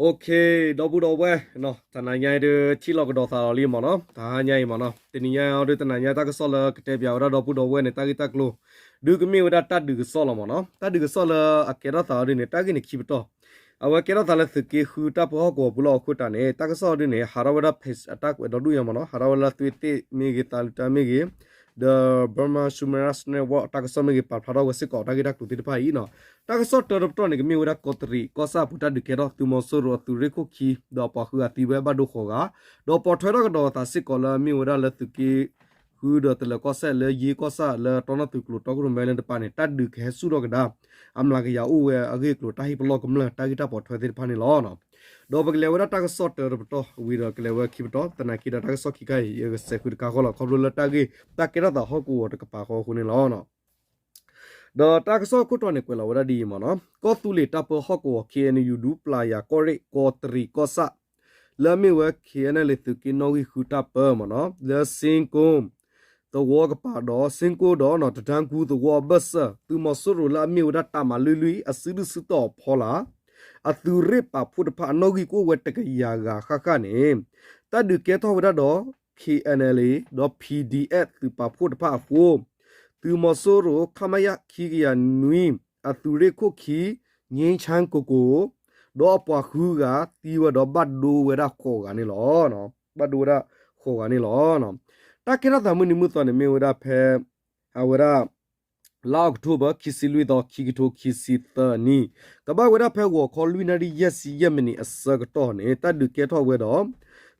Okay, ဒီပုၢ်ဒီဝဲၢ်, တနၤညါအံၤဒုး ထံၣ်လိာ်ကဒီးသးလီၤလံမ့ၢ်နီၤ, တဟါညါအံၤမ့ၢ်နီၤ, တနံၤညါအံၤဒုး တနၤညါတၢ်ကစီၣ်လၢကတဲပၠးဝဲဒၣ်ဒီပုၢ်ဒီဝဲၢ်န့ၣ် တၢ်ဂ့ၢ်တၢ်ကျိၤ ဒုးကမ့ၢ်ဝဲဒၣ်တၢ်ဒုးကစီၣ်လီၤမ့ၢ်နီၤ. တၢ်ဒုးကစီၣ်လၢအကဲထီၣ်သးအီၤဒုးန့ၣ် တၢ်ဂ့ၢ်န့ၣ်ခံပတီၢ်, အဝဲကဲထီၣ်သးလၢသုးက့ဃုတၢ်ပၢဟီၣ်ကဝီၤပူၤလၢဟီၣ်ခိၣ်တၢ်န့ၣ် တၢ်ကစီၣ်အီၤဒုးန့ၣ် ဟးထီၣ်ဝဲဒၣ်ဖဲအတၢ်ကွဲးဒီဒူၣ်ညါမ့ၢ်နီၤ, ဟးထီၣ်ဝဲလၢသွ့သ့ၣ်မ့ၢ်ဂ့ၤ, သးလူတၢ်မ့ၢ်ဂ့ၤ, ဒီး Burma Human Rights Network တၢ်ကစီၣ်မ့ၢ်ဂ့ၤ ပာ်ဖျါထီၣ်ဝဲစ့ၢ်ကီးတၢ်ဂ့ၢ်တၢ်ကျိၤသ့ၣ်တဖၣ်အံၤနီၤ. တၢ်ကစီၣ်တၢတပတီၢ်န့ၣ် ကမ့ၢ်ဝဲဒၣ်ကီးတရံးကီၢ်ဆၣ်အပူၤ တၢ်ဒုးကဲထီၣ် သုးမီၤစိရိၤအသုးရ့ၣ်ခိၣ်ခံ ဒီးအပှၤဃုဂၤသံဝဲဘၣ်ဒိဃိးဂၤ, ဒီးပိာ်ထွဲထီၣ်ကဒီးအသးစ့ၢ်ကီးလၢအမ့ၢ်ဝဲဒၣ်လၢသုးက့ဃုဒီးတလၢၤကီၢ်ဆၣ်လၢယ့ကီၢ်ဆၣ်လၢတီနီၢ်သုးကျိၤတီခိၣ်ရိၣ်မဲလၢတပၤန့ၣ် တၢ်ဒုးကဟဲဆူၣ်ထီၣ်ကဒါ အမျးကယၤအိၣ်ဝဲအဂ့ၢ်အကျိၤ တၢ်ဟ့ၣ်ပလီၢ်ကမျၢၢ် တၢ်ဂ့ၢ်တၢ်ပိာ်ထွဲသ့ၣ်တဖၣ်န့ၣ်လီၤ. ဒီးပကလဲၤဝဲဒၣ်တၢ်ကစီၣ်တၢတပတီၢ်ဝံၤဒီး ကလဲၤဝဲခံပတီၢ် သနာ်က့ဒီးတၢ်ကစီၣ်ခံခါအံၤ ယကစဲးဃုာ်တခါဃီလီၤ ခီဖျိလၢတၢ်ဂ့ၢ်တၢ်ကဲထီၣ်သးဟီၣ်ကဝီၤတကပၤဃီအဃိန့ၣ်လီၤ. ဒီးတၢ်ကစီၣ်ခိၣ်တီန့ၣ် ကွဲးလီၤဝဲဒၣ်ဒ်အံၤမ့ၢ်နီၤ, ကီၢ်သူလ့ၤတၢ်ပၢဟီၣ်ကဝီၤ K N U ဒူပျၢ်ယၤကီၢ်ရ့ၣ် ကီးတရံးကီၢ်ဆၣ် လၢအမ့ၢ်ဝဲ K N L A သုးက့နီၣ်ဂံၢ်ဃုတၢ်ပၢမ့ၢ်နီၤ, လၢစ့ကိ သဝီကပၤဒီး စ့ကိဒီး တဒါကူသဝီအဘၢၣ်စၢၤ သုးမီၤစိရိၤလၢအမ့ၢ်ဝဲဒၣ်တၢ်မၤလွံၢ်လွံၢ် အစုဒုၣ်စုတီၤအဖီလာ် အသုးရ့ၣ်ပာ်ဖှိၣ်တဖၣ်အနီၣ်ဂံၢ်ကအိၣ်ဝဲတကယၤဂၤဃၣ်ဃၣ်န့ၣ် တၢ်ဒုးကဲထီၣ်ဝဲဒၣ်ဒီး K N L A ဒီး P D F သုးပာ်ဖှိၣ်တဖၣ်အဃိ သုးမီၤစိရိၤ ခမရ ခံကယၤနွံ အသုးရ့ၣ်ခိၣ်ခံ ငြိမ်းချမ်းကိုကို ဒီးအပှၤဃုဂၤသံဝဲဒီးဘၣ်ဒိဝဲဒၣ်ဃိးဂၤန့ၣ်လီၤ. ဘၣ်ဒိဝဲဒၣ်ဃိးဂၤန့ၣ်လီၤ. တၢ်ကဲထီၣ်သးမုၢ်နံၤမုၢ်သီန့ၣ်မ့ၢ်ဝဲဒၣ်ဖဲ အဝဲဒၣ် လါအီးကထိဘၢၣ် ခံဆံလွံၢ်သီ ခံကထိခံဆံသၢနံၣ် ကဘၣ်ဝဲဒၣ်ဖဲဂီၤခီလွံၢ်နၣ်ရံၣ်ယဲၢ်ဆံယဲၢ်မံးနံးအဆၢကတီၢ်န့ၣ် တၢ်ဒုးကဲထီၣ်ဝဲဒီး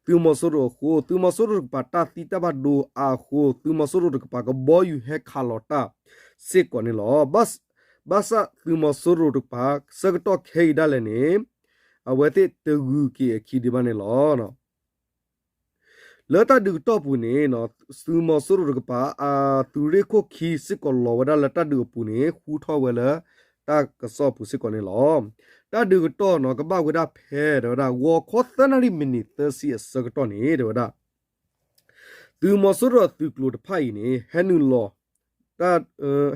သုးမီၤစိရိၤအဃိ သုးမီၤစိရိၤတကပၤတၢ်သံတၢ်ဘၣ်ဒိအါအဃိ သုးမီၤစိရိၤတကပၤကဘီယူၤဟဲခးလီၤတၢ်စ့ၢ်ကီးန့ၣ်လီၤ. ဘၣ်ဆၣ်သုးမီၤစိရိၤတကပၤ ဆၢကတီၢ်ခဲအံၤဒၣ်လဲာ်န့ၣ် အဝဲသ့ၣ်တဂုၤက့ၤအခံဒံးဘၣ်န့ၣ်လီၤ. လၢတၢ်ဒုးကတီၢ်ပူၤန့ၣ် သုးမီၤစိရိၤတကပၤ အသုးရ့ၣ်ခိၣ်ခံစ့ၢ်ကီးလီၤဝဲဒၣ်လၢတၢ်ဒုးအပူၤန့ၣ် ဃူထီၣ်ဝဲလၢတၢ်ကစီၣ်အပူၤစ့ၢ်ကီးန့ၣ်လီၤ. တၢ်ဒုးကတီၢ်န့ၣ် ကဘၣ်ဝဲဒၣ်ဖဲ တဲဝဲဒၣ် ဂီၤခီသၢနၣ်ရံၣ်မံးနံးသၢဆံအဆၢကတီၢ်န့ၣ် တဲဝဲဒၣ် သုးမီၤစိရိၤအသုးကျိၤတဖၣ်အံၤန့ၣ် ဟဲနုာ်လီၤ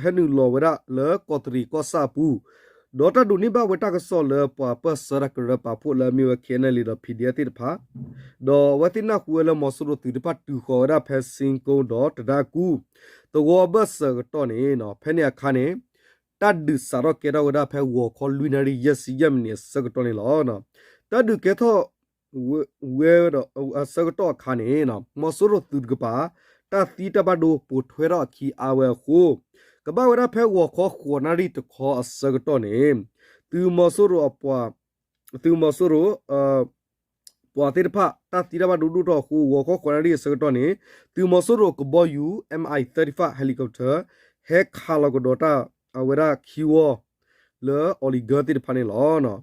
ဟဲနုာ်လီၤဝဲဒၣ်လၢကီးတရံးကီၢ်ဆၣ်အပူၤ, ဒီးတၢ်ဒိးန့ၢ်ဘၣ်ဝဲတၢ်ကစီၣ်လၢပှၤပၢၢ်ဆၢတၢ်ကရၢပာ်ဖှိၣ်လၢအမ့ၢ်ဝဲ K N L A ဒီး P D F သ့ၣ်တဖၣ်, ဒီးအဝဲသ့ၣ်နၢ်ဟူဝဲလၢမီၤစိရိၤသုးတဖၣ်တုၤဃီၤဝဲဒၣ်ဖဲစ့ကိဒီးတဒါကူ သဝီအဘၢၣ်စၢၤကတီၢ်န့ၣ် ဖဲန့ၣ်အခါန့ၣ် တၢ်ဒုးစးထီၣ်ကဲထီၣ်ဝဲဒၣ်ဖဲဂီၤခီလွံၢ်နၣ်ရံၣ်ယဲၢ်ဆံယဲၢ်မံးနံးအဆၢကတီၢ်န့ၣ်လီၤ. တၢ်ဒုးကဲထီၣ် ဝဲဒီးအဆၢကတီၢ်အခါန့ၣ် မီၤစိရိၤသုးတကပၤ တၢ်သံတၢ်ဘၣ်ဒိပိာ်ထွဲထီၣ်အခံအါဝဲအဃိ ကဘၣ်ဝဲဒၣ်ဖဲဂီၤခီဃိးနၣ်ရံၣ်တခီအဆၢကတီၢ်န့ၣ် သုးမီၤစိရိၤအပှၤ သုးမီၤစိရိၤ ပှၤသ့ၣ်တဖၣ် တၢ်သံတၢ်ဘၣ်ဒိဒိၣ်ထီၣ်အဃိ ဂီၤခီဃိးနၣ်ရံၣ်အဆၢကတီၢ်န့ၣ် သုးမီၤစိရိၤကဘီယူၤ M I thirty-five helicopter ဟဲခးလီၤကဒီးတၢ် အဝဲဒၣ်ခံဝီ လၢ illegal သ့ၣ်တဖၣ်န့ၣ်လီၤ.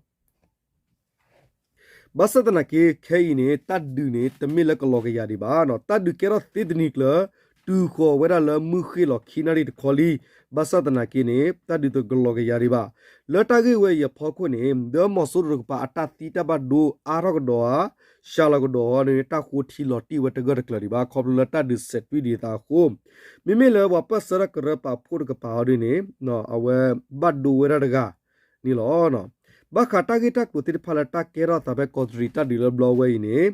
ဘၣ်ဆၣ်သနာ်က့ ခဲအံၤန့ၣ် တၢ်ဒုးန့ၣ် တမ့ၢ်လၢကလီၤကယၤဒံးဘၣ်. တၢ်ဒုးကဲထီၣ်သ့တနံၤကျၢၤ တုၤဃီၤဝဲဒၣ်လၢမုၢ်ဃ့ၢ်လီၤခံနၣ်ရံၣ်တခီလံ. ဘၣ်ဆၣ်သနာ်က့န့ၣ် တၢ်ဒုးတကလီၤကယၤဒံးဘၣ်. လၢတၢ်ဂ့ၢ်ဝဲအံၤအဖီခိၣ်န့ၣ် ဒီးမီၤစိရိၤတကပၤအတၢ်သံတၢ်ဘၣ်ဒိအါထီၣ်ကဒီးဧါ စှၤလီၤကဒီးဧါန့ၣ် တၢ်ဃိထံလီၤတံၢ်ဝဲတဂၢၢ်တကျၢၤဒံးဘၣ် ခီဖျိလၢတၢ်ဒုးစဲးတွံၢ်ဒံးအသးအဃိ မ့မ့ၢ်လၢပှၤပၢၢ်ဆၢတၢ်ကရၢပာ်ဖှိၣ်တကပၤအီၤဒ်န့ၣ် အဝဲဘၣ်ဒိဝဲဒၣ်တဂၤန့ၣ်လီၤ. ဘၣ်ဃးတၢ်ဂ့ၢ်တၢ်ကျိၤသ့ၣ်တဖၣ်လၢတၢ်ကဲထီၣ်သးဖဲကီးတရံးတၢ်ဒုးလၢဘျီဝဲအံၤန့ၣ်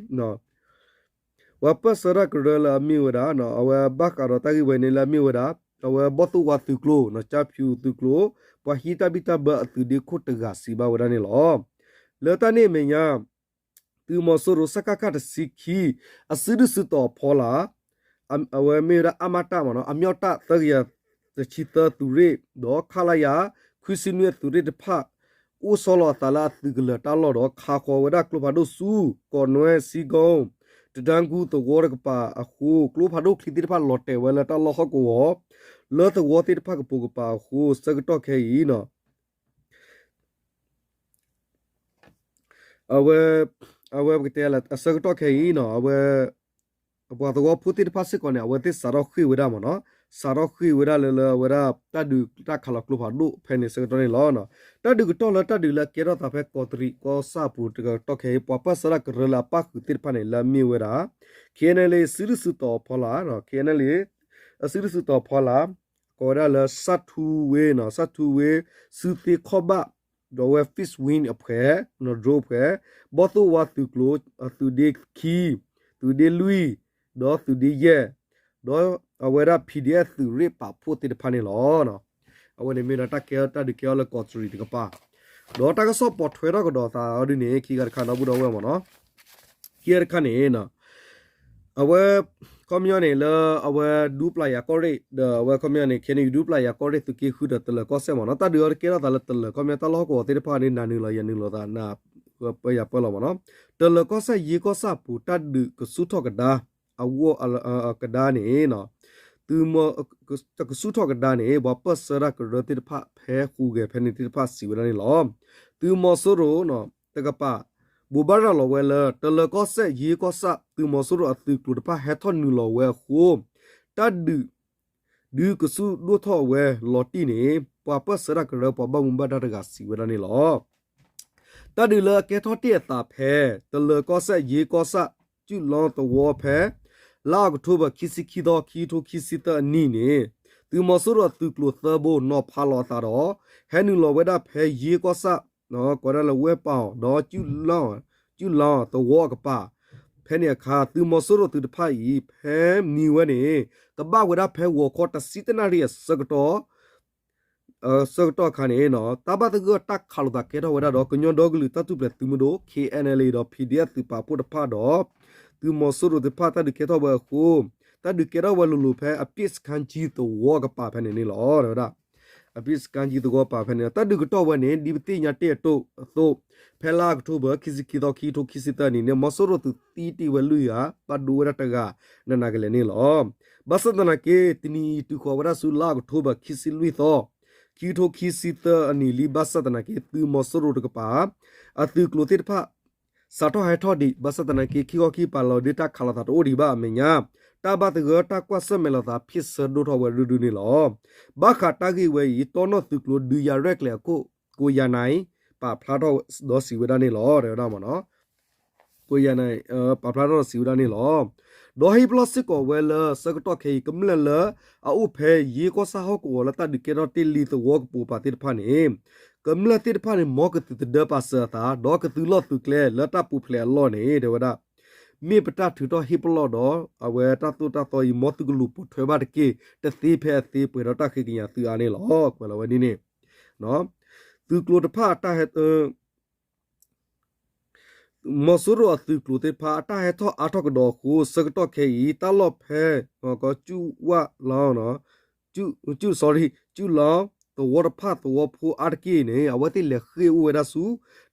ပှၤပၢၢ်ဆၢတၢ်ကရၢလၢအမ့ၢ်ဝဲဒၣ် အဝဲဘၣ်ဃးဒီးတၢ်ဂ့ၢ်ဝဲန့ၣ်လၢအမ့ၢ်ဝဲဒၣ် အဝဲဘီၣ်သိၣ်ဝါသုးကျိၤ ကၠၢဖၠူသုးကျိၤ ပှၤဟံးတၢ်ဘံၣ်တၢ်ဘၢအသုးဒ့ခိၣ်တဂၤစံးဘၣ်ဝဲဒၣ်န့ၣ်လီၤ. လၢတၢ်န့ၣ်အမဲာ်ညါ သုးမီၤစိရိၤ စကခ တဆံခံ အစုဒုၣ်စုတီၤအဖီလာ် အဝဲမ့ၢ်ဝဲဒၣ် အမတ မ့ၢ်နီၤ အမြောက်တပ် သၢကယၤတဆံသၢ သုးရ့ၣ် ဒီး ခလရ ခွံဆံနွံ အသုးရ့ၣ်တဖၣ် အိၣ်ဆီလီၤအသးလၢအသုးကလၢၤတၢ်လီၢ်ဒီး ခးဃီၤဝဲဒၣ်ကျိဖးဒိၣ်ဆူ ကီးနွဲ စ့ကိ တဒါကူသဝီတကပၤအဃိ ကျိဖးဒိၣ်ချံသ့ၣ်တဖၣ်လီၤတဲာ်ဝဲလၢတၢ်လီၢ်ဟီၣ်ကဝီၤ လၢသဝီသ့ၣ်တဖၣ်ကပိာ်ကပၤအဃိ ဆၢကတီၢ်ခဲအံၤ အဝဲ အဝဲပကတဲလၢအဆၢကတီၢ်ခဲအံၤနီၤ အဝဲ ပှၤသဝီဖိသ့ၣ်တဖၣ်စ့ၢ်ကီးန့ၣ် အဝဲသ့ၣ်စးထီၣ်ဃ့ၢ်ဝဲဒၣ်မ့ၢ်နီၤ စးထီၣ်ဃ့ၢ်ဝဲဒၣ်လၢလၢအဝဲဒၣ်တၢ်ဒုးတၢ်ခးလီၤကျိဖးဒိၣ်ဖဲန့ၣ်ဆၢကတီၢ်န့ၣ်လီၤ. တၢ်ဒုးကတီၢ်လၢတၢ်ဒုးလၢအကဲထီၣ်သးဖဲကီးတရံးကီၢ်ဆၣ်အပူၤတကတီၢ်ခဲအံၤ ပှၤပၢၢ်ဆၢတၢ်ကရၢလၢအပၣ်ဃုာ်သ့ၣ်တဖၣ်န့ၣ် လၢအမ့ၢ်ဝဲဒၣ် K N L A စုဒုၣ်စုတီၤဖီလာ် K N L A အစုဒုၣ်စုတီၤဖီလာ် ကိးဝဲဒၣ်လၢ စၣ်ထူဝ့နီၤ စၣ်ထူဝ့ စုသ့ခီၣ်ဘၣ် ဒီးအဝဲ fixed wing အဖှဲး, drone အဖှဲး, ဘီၣ်သိၣ်ဝါသုးကျိၤ, သုးဒ့ခံ, သုးဒ့လွံၢ်, ဒီးသုးဒ့ယဲၢ်, ဒီးအဝဲဒၣ် PDF သုးရ့ၣ်ပာ်ဖှိၣ်သ့ၣ်တဖၣ်န့ၣ်လီၤ. အဝဲန့ၣ်မ့ၢ်ဒီးတၢ်ကဲ တၢ်ဒုးကဲထီၣ်လၢကီးတရံးတကပၤ, ဒီးတၢ်ကစီၣ်ပိာ်ထွဲထီၣ်ကဒီးသးအီၤဒ်န့ၣ် ခံဂၤတခါဒီပုၢ်ဒီဝဲၢ်မ့ၢ်နီၤ, ခံဂၤတခါန့ၣ် အဝဲ ခီပညီန့ၣ် လၢအဝဲဒူပျၢ်ယၤကီၢ်ရ့ၣ် ဒီးအဝဲခီပညီန့ၣ် ခဲန့ၣ် ဒူပျၢ်ယၤကီၢ်ရ့ၣ်သုးက့ဃုဒီးတလၢၤကီၢ်စဲၣ်မ့ၢ်နီၤ, တၢ်ဒုးအီၤတကဲထီၣ်သးလၢတလၢၤ ခီပညီတၢ်လီၢ်ဟီၣ်ကဝီၤသ့ၣ်တဖၣ်န့ၣ် နၤနုာ်လီၤယၤနုာ်လီၤသး နပၢယၤပၢလီၤမ့ၢ်နီၤ, တလၢၤကီၢ်စဲၣ်ယ့ကီၢ်ဆၣ်ပူၤ တၢ်ဒုးကဆူၣ်ထီၣ်ကဒါ အဂီၢ်ကဒါန့ၣ် သုးမီၤ တကဆူၣ်ထီၣ်ကဒါန့ၣ် ပှၤပၢၢ်ဆၢတၢ်ကရၢသ့ၣ်တဖၣ်ဖဲဃူဂဲၤဖဲန့ၣ်သ့ၣ်တဖၣ်စံးဝဲဒၣ်န့ၣ်လီၤ. သုးမီၤစိရိၤတကပၤ ဘိးဘၣ်ရၤလီၤဝဲလၢ တလၢၤကီၢ်စဲၣ်ယ့ကီၢ်ဆၣ် သုးမီၤစိရိၤအသုးကျိၤတဖၣ်ဟဲထီၣ်နုာ်လီၤဝဲအဃိ တၢ်ဒုး ဒုးကဆူၣ်ဒိၣ်ထီၣ်ဝဲလီၤတံၢ်န့ၣ် ပှၤပၢၢ်ဆၢတၢ်ကရၢပှၤဘၣ်မူဘၣ်ဒါတဂၤစံးဝဲဒၣ်န့ၣ်လီၤ. တၢ်ဒုးလၢအကဲထီၣ်တ့ၢ်အသးဖဲ တလၢၤကီၢ်စဲၣ်ယ့ကီၢ်ဆၣ် ကုၣ်လီသဝီဖဲ လါအီးကထိဘၢၣ် ခံဆံခံသီ ခံကထိခံဆံသၢအနံၤန့ၣ် သုးမီၤစိရိၤအသုးကျိၤသၢဘိနီၤဖးလီၤအသးဒီး ဟဲနုာ်လီၤဝဲဒၣ်ဖဲယ့ကီၢ်ဆၣ် ကိးဒၣ်လၢဝဲပၢ်အီၤ ဒီး ကုၣ်လီသဝီအကပၤ ဖဲန့ၣ်အခါ သုးမီၤစိရိၤသုးတဖၣ်အံၤ ဖဲမံၤဝဲန့ၣ် ကဘၣ်ဝဲဒၣ်ဖဲဂီၤခီတဆံတနၣ်ရံၣ်အဆၢကတီၢ် ဆၢကတီၢ်အခါန့ၣ် တၢ်ဘၣ်သဂၢၢ်တၢ်ခးလိာ်သးကဲထီၣ်ဝဲဒၣ်ဒီး ကညီဒီကလုာ်တၢ်ထူၣ်ဖျဲးသုးမုၢ်ဒိၣ် K N L A ဒီး P D F သုးပာ်ဖှိၣ်တဖၣ်ဒီး သုးမီၤစိရိၤသ့ၣ်တဖၣ်တၢ်ဒုးကဲထီၣ်ဝဲအဃိ တၢ်ဒုးကဲထီၣ်ဝဲလိၤလိၤဖဲအပ့ၢ်စကါကၠံသဝီအကပၤဖဲန့ၣ်န့ၣ်လီၤ တဲဝဲဒၣ်. အပ့ၢ်စကါကၠံသဝီပၤဖဲန့ၣ် တၢ်ဒုးကတီၢ်ဝဲန့ၣ် ဒ်ပသ့ၣ်ညါတ့ၢ်အသိးအသိး ဖဲလါအီးကထိဘၢၣ် ခံဆံခံသီ ခံကထိခံဆံသၢနံၤန့ၣ် မီၤစိရိၤသုးသံတ့ၢ်ဝဲလွံၢ်ဂၤ ဘၣ်ဒိဝဲဒၣ်တဂၤ နးနးကလဲာ်န့ၣ်လီၤ. ဘၣ်ဆၣ်သနာ်က့ တနံၤအံၤတုၤဃီၤဝဲဒၣ်ဆူလါအီးကထိဘၢၣ် ခံဆံလွံၢ်သီ ခံကထိခံဆံသၢအနံၤလံ ဘၣ်ဆၣ်သနာ်က့ သုးမီၤစိရိၤတကပၤ အသုးကျိၤသ့ၣ်တဖၣ် စးထီၣ်ဟဲထီၣ်ဒံး ဘၣ်ဆၣ်သနာ်က့ ခံခီခံပၤလီၤဒုးတၢ်ခးလိာ်သးတအိၣ်ဒံးဘၣ်အမဲာ်ညါ တၢ်ဘၣ်သဂၢၢ်တၢ်ကွၢ်ဆၢၣ်မဲာ်လိာ်သး ဖ့ၣ်ဆၢဒိၣ်ထီၣ်ဝဲဒုဒုန့ၣ်လီၤ. ဘၣ်ဃးတၢ်ဂ့ၢ်ဝဲအံၤ တီနီၣ်သုးကျိၤဒုးယၤရဲၣ်ကျဲၤအခိၣ် ကိးယၤနံၣ် ပာ်ဖျါထီၣ်ဒီးစံးဝဲဒၣ်န့ၣ်လီၤ တဲဝဲဒၣ်မ့ၢ်နီၤ ကိးယၤနံၣ် ပာ်ဖျါထီၣ်ဒီးစံးဝဲဒၣ်န့ၣ်လီၤ. ဒီးဟ့ၣ်ပလီၢ်စ့ၢ်ကီးဝဲလၢဆၢကတီၢ်ခဲအံၤ ကမျၢၢ်လၢအအိၣ်ဖဲယ့ကီၢ်ဆၣ်ဟီၣ်ကဝီၤလၢတၢ်ဒုးကဲထီၣ်တ့ၢ်လံသဝီကပိာ်ပၤသ့ၣ်တဖၣ်န့ၣ် ကမျၢၢ်သ့ၣ်တဖၣ်န့ၣ် မ်ကသုးသဒၢပာ်စၢၤအသး ဒီးကသုးလီၢ်သုးကျဲလၢတၢ်ပူၤဖျဲးအလီၢ်န့ၣ် တဲဝဲဒၣ် မ့ၢ်ပတၢ်ထုးထီၣ်ဟ့ၣ်ပလီၢ်ဒီး အဝဲတၢ်သိၣ်တၢ်သီအံၤ မ်သုကလူၤပိာ်ထွဲဘၣ်တက့ၢ် တသ့ဖဲအသ့ပှဲၤဒီးတၢ်ဃ့ကညးသုးအါန့ၣ်လီၤ ကွဲးလီၤဝဲဒ်န့ၣ် သုးကျိၤတဖၣ်အတၢ်ဟဲ မီၤစိရိၤအသုးကျိၤသ့ၣ်တဖၣ် အတၢ်ဟဲထီၣ်အါထီၣ်ကဒီးအဃိ ဆၢကတီၢ်ခဲအံၤ တၢ်လီၢ်ဖဲ ကီး ကုၣ်ဝၣ်လီၤ ကုၣ် sorry ကုၣ်လီၤ သဝီတဖၣ်သဝီဖိအါတက့ၢ်န့ၣ် အဝဲသ့ၣ်လဲၤဃ့ၢ်အိၣ်ဝဲဒၣ်ဆူ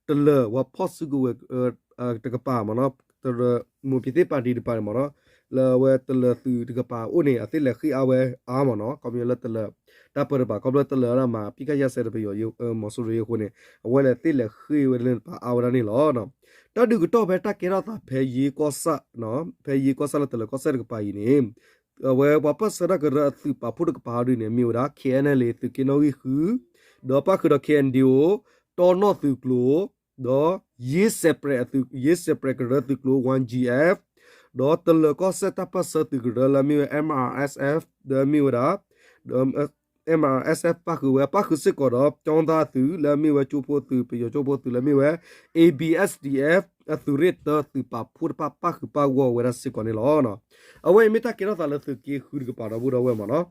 တလၢၤ ပှၤဖီၣ်စုကဝဲၤ တကပၤမ့ၢ်နီၤ မိၢ်ဖံးသ့ၣ်ပာ်တံၤတကပၤန့ၣ်မ့ၢ်နီၤ လၢအဝဲတလၢၤသုးတကပၤအိၣ်န့ၣ် အသ့ၣ်လဲၤဃ့ၢ်အါဝဲအါမ့ၢ်နီၤ ခီပညီလၢတလၢၤ တၢ်ပၢတပၤ ခီဖျိတလၢၤဒၣ်မၤ ပစ်ခတ်ရပ်စဲရေး တပယီၤ မီၤစိရိၤအဃိန့ၣ် အဝဲလဲၤသ့ၣ်လဲၤဃ့ၢ်ဝဲလၢတပၤအါဝဲဒၣ်န့ၣ်လီၤ. တၢ်ဒုးကတီၢ်ဖဲတၢ်ကဲထီၣ်သးဖဲယ့ကီၢ်ဆၣ် ဖဲယ့ကီၢ်ဆၣ်လၢတလၢၤကီၢ်စဲၣ်တကပၤအံၤန့ၣ် အဝဲပှၤပၢၢ်ဆၢတၢ်ကရၢအသုးပာ်ဖှိၣ်တကပၤအံၤဒ်န့ၣ် မ့ၢ်ဝဲဒၣ် K N L A သုးက့နီၣ်ဂံၢ်ဃု ဒီးပၣ်ဃုာ်ဒီး K N D O တီနီၣ်သုးကျိၤ ဒီး ယ့စဲးပြဲးကရၢသုးကျိၤ one G F ဒီးတလၢၤကီၢ်စဲၣ်တၢ်ပၢၢ်ဆၢသုးကရၢလၢအမ့ၢ်ဝဲ M R S F ဒီးမ့ၢ်ဝဲဒၣ် M R S F ပၣ်ဃုာ်ဝဲ ပၣ်ဃုာ်စ့ၢ်ကီးဒီး ကၠီသးသုးလၢအမ့ၢ်ဝဲကၠိဖိသုး ပယီၤကၠိဖိသုးလၢအမ့ၢ်ဝဲ A B S D F အသုးရ့ၣ်တၢသုးပာ်ဖှိၣ်တဖၣ်ပၣ်ဃုာ်ပၣ်ဂီၢ်ဝဲဒၣ်စ့ၢ်ကီးန့ၣ်လီၤ. အဝဲအံၤမ့ၢ်တၢ်ကဲထီၣ်သးလၢသုးက့ဃုတကပၤဒီပုၢ်ဒီဝဲၢ်မ့ၢ်နီၤ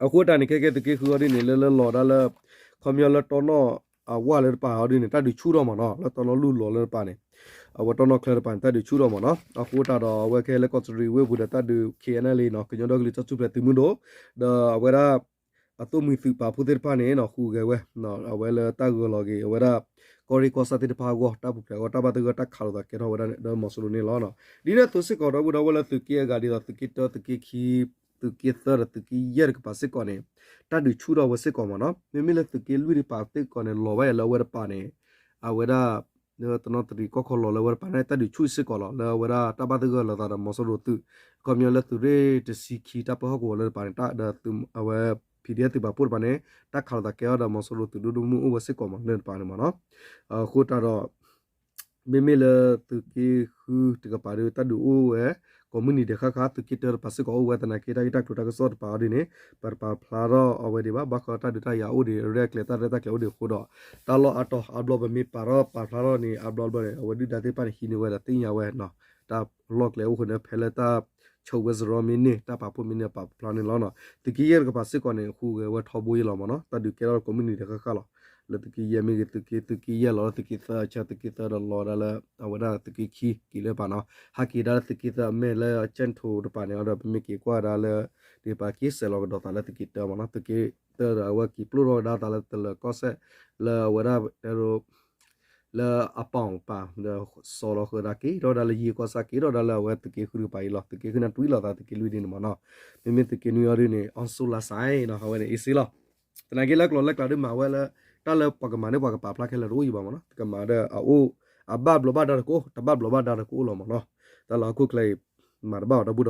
အဃိတၢ်န့ၣ် ခဲကဲသုးက့ဃုအီၤဒ်န့ၣ် လၢလၢလီၤဒၣ်လၢ ခီပညီလၢတီနီၣ်အဝၢ်လၢတပၤအီၤဒ်န့ၣ် တၢ်ဒုးဆူၣ်ထီၣ်မ့ၢ်နီၤ လၢတီနီၣ်လူၢ်လီၤလၢတပၤန့ၣ် အဝဲတီနီၣ်ချၢတပၤန့ၣ် တၢ်ဒုးဆူၣ်ထီၣ်မ့ၢ်နီၤ အဃိတၢ်ဒီးအဝဲခဲလၢကီးတရံးဝ့ၢ်ပူၤဒီးတၢ်ဒုး K N L A နီၤ ကညီဒီကလုာ်တၢ်ထူၣ်ဖျဲးသုးမုၢ်ဒိၣ် ဒီးအဝဲဒၣ် အသိၣ်မှံၤသုးပာ်ဖှိၣ်သ့ၣ်တဖၣ်န့ၣ်နီၤ ဃုဂဲၤဝဲ အဝဲလၢတၢ်ဂၢၢ်လီၤက့ၤ အဝဲဒၣ် ကီၢ်ရ့ၣ်ကီၢ်ဆၣ်သ့ၣ်တဖၣ်အဂီၢ် တၢ်ပူၤဖျဲးအဂီၢ် တၢ်ဘၣ်သဂၢၢ်တၢ်ခးလိာ်သးကဲထီၣ်ဝဲဒၣ်ဒီးမီၤစိရိၤန့ၣ်လီၤ. ဒ်န့ၣ်အသိးစ့ၢ်ကီးဒီပုၢ်ဒီဝဲၢ်လၢသုးက့အဂၤဒ်သိး သုးက့တၢ သုးက့ခံ သုးက့သၢဒီးသုးက့ယဲၢ်တကပၤစ့ၢ်ကီးန့ၣ် တၢ်ဒုးဆူၣ်ထီၣ်ဝဲစ့ၢ်ကီးမ့ၢ်နီၤ မ့မ့ၢ်လၢသုးက့လွံၢ်တကပၤစ့ၢ်ကီးန့ၣ် လီၤဘၣ်ယၤလၢအဝဲတပၤန့ၣ် အဝဲဒၣ် လၢတနီသရံၣ်ကီၢ်ခီလီၤလၢအဝဲတပၤန့ၣ် တၢ်ဒုးဆူၣ်စ့ၢ်ကီးလီၤ လၢအဝဲဒၣ်တၢ်ဘၣ်သဂၢၢ်လိာ်သးဒီးမီၤစိရိၤသုး ခီပညီလၢသုးရ့ၣ်တဆံခံတၢ်ပၢဟီၣ်ကဝီၤလၢတပၤန့ၣ် ဒီးအဝဲ P D F သုးပာ်ဖှိၣ်တပၤန့ၣ် တၢ်ခးလိာ်သးကဲထီၣ်ဒီးမီၤစိရိၤသုးဒိၣ်ဒိၣ်မုၢ်မုၢ်အိၣ်ဝဲစ့ၢ်ကီးမ့ၢ်လၢတပၤန့ၣ်မ့ၢ်နီၤ အဃိတၢ်ဒီး မ့မ့ၢ်လၢသုးက့ဃုတကပၤဒီး တၢ်ဒုးအိၣ်ဝဲ ကိးမုၢ်နံၤဒဲးဃၣ်ဃၣ် သုးက့တၢတပၤစ့ၢ်ကီးအိၣ်ဝဲသနာ်က့ တၢ်ဂ့ၢ်တၢ်ကျိၤတၢ်ကစီၣ်တပၤအီၤဒ်န့ၣ် ပတပာ်ဖျါထီၣ်အဝဲဒံးဘၣ် ဘၣ်ဃးတၢ်ဒုးတၢ်ယၤအိၣ်ဒံး ရဲၣ်ကျဲၤတၢ်ရဲၣ်တၢ်ကျဲၤအိၣ်ဒံးအဃိဒီး တၢ်လီၢ်အါတီၤအါဘျီပမ့ၢ်ပာ်ထီၣ်ပာ်ဖျါထီၣ်န့ၣ် အါဘျီဘျီန့ၣ် အဝဲဒုၣ်ဒါသ့ၣ်တဖၣ်န့ၣ် ဟံးန့ၢ်ဝဲဒီးသ့ၣ်ညါဝဲ တၢ်လီၢ်ကျဲအိၣ်ဃိန့ၣ် ဖဲလၢတၢ်ဆိးဝဲစရီမ့ၢ်န့ၢ် တၢ်ပာ်ဖှိၣ်မ့ၢ်န့ၢ် ပာ်ဖျါန့ၣ်လီၤ. သုးက့ယဲၢ်တကပၤစ့ၢ်ကီးန့ၣ် ဟူးဂဲၤဝဲထီဘိယဲၢ်လီၤမ့ၢ်နီၤ တၢ်ဒုးကဲထီၣ်ကိးမုၢ်နံၤဒဲးဃၣ်ဃၣ်လီၤ. လၢသုးက့ယဲၢ်မ့ၢ်ဂ့ၤ သုးက့ သုးက့ယဲၢ်လီၤလၢသုးက့သၢအဆၢ သုးက့သၢဒီးလီၤဒၣ်လၢ အဝဲဒၣ်သုးက့ခံက့ၤလၢပာ်နီၤ ဟးက့ၤဒၣ်လၢသုးက့သၢအမဲာ်လၢကၠဲၣ်ထိတပၤန့ၣ်ဒီး ပမ့ၢ်က့ၤကွၢ်ဒၣ်လၢ ဒ်ပက့ၤစဲးလီၤကဒီးသးလၢသုးက့တၢမ့ၢ်နီၤ သုးက့တၢဒီးအဝဲက့ၤပျိၢ်ထီၣ်ဝဲဒၣ်သးလၢတလၢၤကီၢ်စဲၣ် လၢအဝဲဒၣ်တဲဒိ လၢအပီၣ်ပၤ ဒီးစီၤလီၤဃုာ်သးက့ၤထီၣ်ဒၣ်လၢယံၤကီၢ်ဆၣ် က့ၤထီၣ်ဒၣ်လၢအဝဲသုးက့ဃုတကပၤအံၤလီၤ. သုးက့ဃုန့ၣ်တွံၢ်လိာ်သးသုးက့လွံၢ်ဒ်န့ၣ်မ့ၢ်နီၤ မ့မ့ၢ်သုးက့နွံအီၤဒ်န့ၣ် အီၣ်စိလါစဲနီၤ အဝဲန့ၣ်အ့ၣ်စ့လီၤ. သနာ်က့လၢကျိၤလၢကျါဒ်မၤဝဲလၢ တၢ်လၢပှၤကမၤန့ၢ်ပှၤကပာ်ဖျါခဲလၢာ်တအိၣ်ယံၤဘၣ်မ့ၢ်နီၤ ကမၤဒီးအအိၣ် အဘၣ်ဘျီးဘၣ်ဒါတကအိၣ် တဘၣ်ဘျီးဘၣ်ဒါတကအိၣ်လီၤမ့ၢ်နီၤ တၢ်လီၢ်ဟီၣ်ခိၣ်ချၢအံၤ မၤတဘၣ်အီၤဒီပုၢ်ဒီ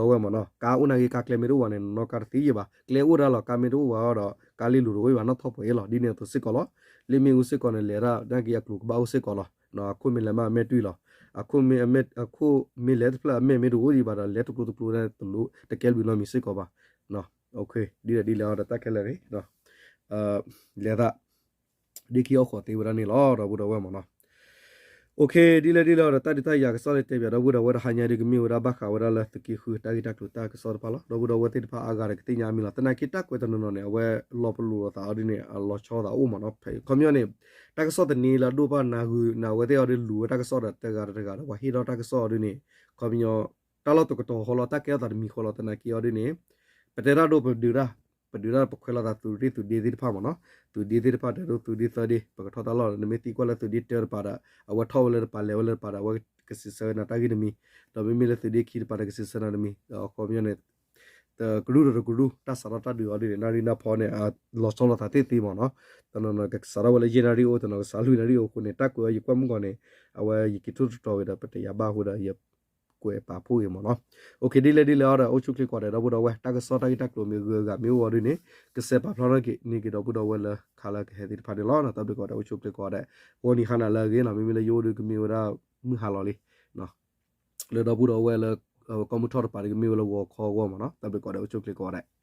ဝဲၢ်မ့ၢ်နီၤ ကါအိၣ်နာ်က့ ကါကျဲမ့ၢ်တအိၣ်ဘၣ်န့ၣ် နီၢ်ကါတသ့ယံၤဘၣ် ကျဲအိၣ်ဒၣ်လီၤ ကါမ့ၢ်တအိၣ်ဘၣ်အီၤဒီး ကါလ့လိၤတအိၣ်ယံၤဘၣ် နီၣ်ထီၣ်ပှဲၤအံၤလီၤ ဒ်န့ၣ်အသိးစ့ၢ်ကီးလီၤ. လ့ၣ်မ့ၣ်အူစ့ၢ်ကီးန့ၣ် လဲၤဒၣ် နာ်က့အကျိၤကဘၣ်အိၣ်စ့ၢ်ကီးလီၤ. အခိၣ်မ့ၢ်လဲၤမးအမဲာ်တွံၢ်လီၤ. အခိၣ်မ့ၢ်လဲၤတဖျၢၣ်အမဲာ်မ့ၢ်တအိၣ်ယံၤဘၣ်ဒီး လဲၤတကျိၤတကျိၤန့ၣ် တလိၣ်တကဲဘျုးနီတမံၤစ့ၢ်ကီးဘၣ်. ဒ်လဲၣ်ဒ်လဲၣ်အီၤဒီးတၢ်ခဲလၢာ်န့ၣ် လဲၤသး ဒ့ခံအီၣ်ဃီၤသ့ဝဲဒၣ်န့ၣ်လီၤ ဒီပုၢ်ဒီဝဲၢ်မ့ၢ်နီၤ ဒ်လဲၣ်ဒ်လဲၣ်အီၤဒီး တၢ်ဒုးတၢ်ယၤကစီၣ်လၢတဲဘၣ်ဒီပုၢ်ဒီဝဲၢ် တဟါညါဒ်ကမ့ၢ်ဝဲဒၣ်ဘၣ်ဃးဝဲဒၣ်လၢသုးက့ဃုတၢ်ဂ့ၢ်တၢ်ကျိၤတၢ်ကစီၣ်တဖၣ်လီၤ. ဒီပုၢ်ဒီဝဲၢ်သ့ၣ်တဖၣ်အါဂၤဒီးကသ့ၣ်ညါအမံၤလီၤ. သနာ်က့တၢ်ကွဲးတနီၤနီၤန့ၣ် အဝဲလီၤပလိာ်လိာ်သးအီၤဒ်န့ၣ် အလီၤဆီသးအိၣ်မ့ၢ်နီၤ ခီပညီန့ၣ် တၢ်ကစီၣ်တနံၤလၢအဒိၣ်ဘၣ်နၤဂုၤနၤဝဲသ့ၣ်အီၤဒ်လူၤဝဲတၢ်ကစီၣ်ဒီးတဂၤဒီးတဂၤဒီး ပှၤဟ့ၣ်ထီၣ်တၢ်ကစီၣ်အီၤဒ်န့ၣ် ခီပညီ တၢ်လီၢ်တကတီၤဃီလီၤ တၢ်ကဲထီၣ်သးတမံၤဃီလီၤ. သနာ်က့အီၤဒ်န့ၣ် ပတဲတၢ်ဒိၣ်ပဒုးတၢ် ပဒုးတၢ်ပခွဲးလိာ်သးသုးရ့ၣ်သုးဒ့သ့ၣ်တဖၣ်မ့ၢ်နီၤ သုးဒ့သ့ၣ်တဖၣ်တဲဒိၣ်သုးဒ့သၢဒ့ ပကထီၣ်တၢ်လီၢ်ဒီး နမ့ၢ်သံကွၢ်လၢသုးဒ့တၢတပၤဒီး အဝဲထီၣ်ဝဲလၢတပၤလဲၤဝဲလၢတပၤဒီး အဝဲကစံးဆၢဝဲနၤတၢ်ဂ့ၢ်တမံၤ ဒီးမ့မ့ၢ်လၢသုးဒ့ခံတပၤဒီးကစံးဆၢနၤတမံၤ ဒီးအခီပညီန့ၣ် တကရူၢ်ဒီးတကရူၢ် တၢ်စးထီၣ်တၢ်ဒုးအီၤဒ်န့ၣ် နၣ်ရံၣ်နၢ်ဖီန့ၣ် အလီၤဆီလိာ်သးသ့ၣ်သ့မ့ၢ်နီၤ တနီၤနီၤကစးထီၣ်ဝဲလၢယဲၢ်နၣ်ရံၣ်အိၣ် တနီၤကစးလွံၢ်နၣ်ရံၣ်အိၣ်အဃိန့ၣ် တၢ်ကွဲးအီၤယကွၢ်မုၢ်ဂီၤန့ၣ် အဝဲယက့ၤထူၣ်တတီၤဝံၤဒီး ပတယာ်ဘၣ်အဃိဒီးယ ကွဲးပာ်ဖှိၣ်ဂ့ၤမ့ၢ်နီၤ ဒ်လဲၣ်ဒ်လဲၣ်အီၤဒီး အိၣ်ဆူၣ်ချ့ကိးဂၤဒဲး ဒီပုၢ်ဒီဝဲၢ် တၢ်ကစီၣ်တၢ်ဂ့ၢ်တၢ်ကျိၤမ့ၢ်ဂုၤအဂၤမ့ၢ်အိၣ်အီၤဒ်န့ၣ် ကစဲးပာ်ဖျါထီၣ်က့ၤန့ၢ်က့ၤဒီပုၢ်ဒီဝဲၢ်လၢခါလၢကဟဲသ့ၣ်တဖၣ်န့ၣ်လီၤ. တၢ်ဘျုးကိးဂၤဒဲး အိၣ်ဆူၣ်ချ့ကိးဂၤဒဲး ဂီၤနံၤဟါနၤလၢအဂ့ၤနီၤ မ့မ့ၢ်လၢယအိၣ်ဒီးကမ့ၢ်ဝဲဒၣ်မုၢ်ဟါလီၤလံ လၢဒီပုၢ်ဒီဝဲၢ်လၢ ကီၢ်မုၢ်ထီၣ်တပၤဒီးကမ့ၢ်ဝဲလၢဂီၤခီအဂီၢ်မ့ၢ်နီၤ တၢ်ဘျုးကိးဂၤဒဲး အိၣ်ဆူၣ်ချ့ကိးဂၤဒဲး